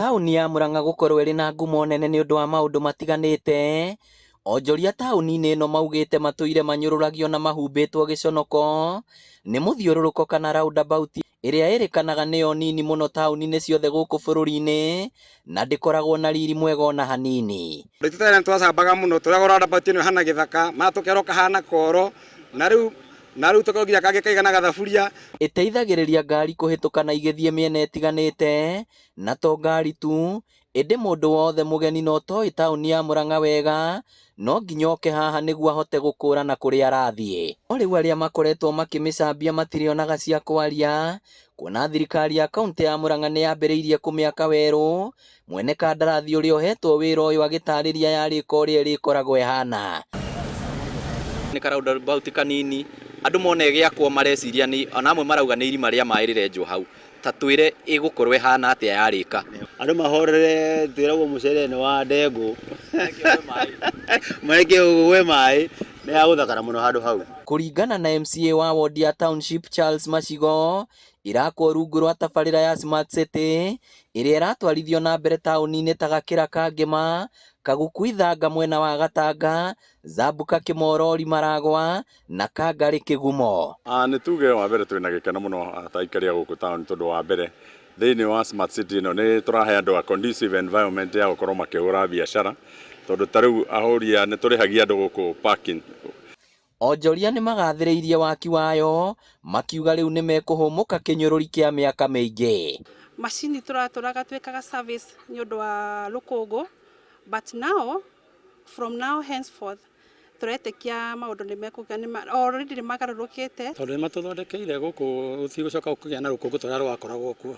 Taũni ya Murang'a gũkorwo ĩrĩ na ngumo nene nĩ ũndũ wa maũndũ matiganĩte. Onjoria taũni-inĩ ĩno maugĩte matũire manyũrũragio na mahumbĩtwo gĩconoko nĩ mũthiũrũrũko kana roundabout ĩrĩa ĩrĩkanaga nĩyo nini mũno taũni-inĩ ciothe gũkũ bũrũri-inĩ na ndĩkoragwo na riri mwega ona hanini. Andũ tene twacambaga mũno tũragwo roundabout ĩno ĩhana gĩthaka matũkerwo kahana koro na rĩu na rĩu tũkorwo nginya kangĩ kaigana gathaburia. Ĩteithagĩrĩria ngari kũhĩtũka na igĩthiĩ mĩena ĩtiganĩte na to ngari tu ĩndĩ mũndũ wothe mũgeni na ũtoĩ taũni ya Murang'a wega no nginya oke haha nĩguo ahote gũkũrana kũrĩa arathiĩ. No rĩu arĩa makoretwo makĩmĩcambia matirĩonaga cia kwaria kuona thirikari ya kaunti ya Murang'a nĩ yambĩrĩirie kũmĩaka werũ. Mwene kandarathi ũrĩa ũhetwo wĩra ũyũ agĩtarĩria yarĩka ũrĩa ĩrĩkoragwo ĩhana. Nĩ ka roundabout kanini andũ mona ĩgĩakwo mareciria nĩ ona amwe marauga nĩ irima rĩa maĩ rĩrenjwo hau. Ta twĩre ĩgũkorwo ĩhana atĩa yarĩka. Andũ mahorere twĩragwo mũcere nĩ wa ndengũ mareke ũgwe maĩ nĩ hagũthakara mũno handũ hau. Kũringana na MCA wa wodi ya Township Charles Macigo, irakwo rungu rwa tabarĩra ya Smart City ĩrĩa ĩratwarithio na mbere taũni-inĩ ta Gakĩra ka Ngĩma, Kaguku Ithanga mwena wa Gatanga, Zambuka Kĩmorori Maragwa na Kangarĩ Kĩgumo. Nĩ tuge wa mbere twĩna gĩkeno mũno ta aikari a gũkũ taũni tondũ wa mbere thĩinĩ wa Smart City ĩno nĩ tũrahe andũ a conducive environment ya gũkorwo makĩhũra biacara tondũ ta rĩu ahũri a nĩ tũrĩhagia andũ gũkũ parking. Onjoria nĩ magathĩrĩirie waki wayo makiuga rĩu nĩ mekũhũmũka kĩnyũrũri kĩa mĩaka mĩingĩ. Macini tũratũraga twĩkaga service nĩ ũndũ wa rũkũngũ, but now, from now henceforth, tũretĩkia maũndũ nĩ mekũgĩa, already nĩ magarũrũkĩte. Tondũ nĩ matũthondekeire gũkũ gũtigũcoka kũgĩa na rũkũngũ ta rũrĩa rwakoragwo kuo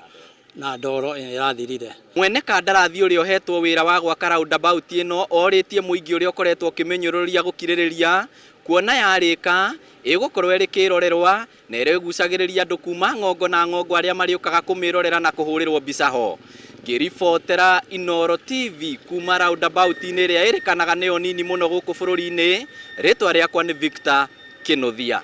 na ndoro ĩrĩa ĩrathirire. Mwene kandarathi ũrĩa ũhetwo wĩra wa gwaka roundabout ĩno orĩtie mũingĩ ũrĩa ũkoretwo ũkĩmĩnyũrũria gũkirĩrĩria kuona yarĩka ĩgũkorwo ĩrĩ kĩrorerwa na ĩrĩgucagĩrĩria andũ kuma ng'ongo na ng'ongo arĩa marĩũkaga kũmĩrorera na kũhũrĩrwo mbica ho. Ngĩribotera Inooro TV kuma roundabout-inĩ ĩrĩa ĩrĩkanaga nĩyo nini mũno gũkũ bũrũri-inĩ, rĩtwa rĩakwa nĩ Victor Kĩnuthia.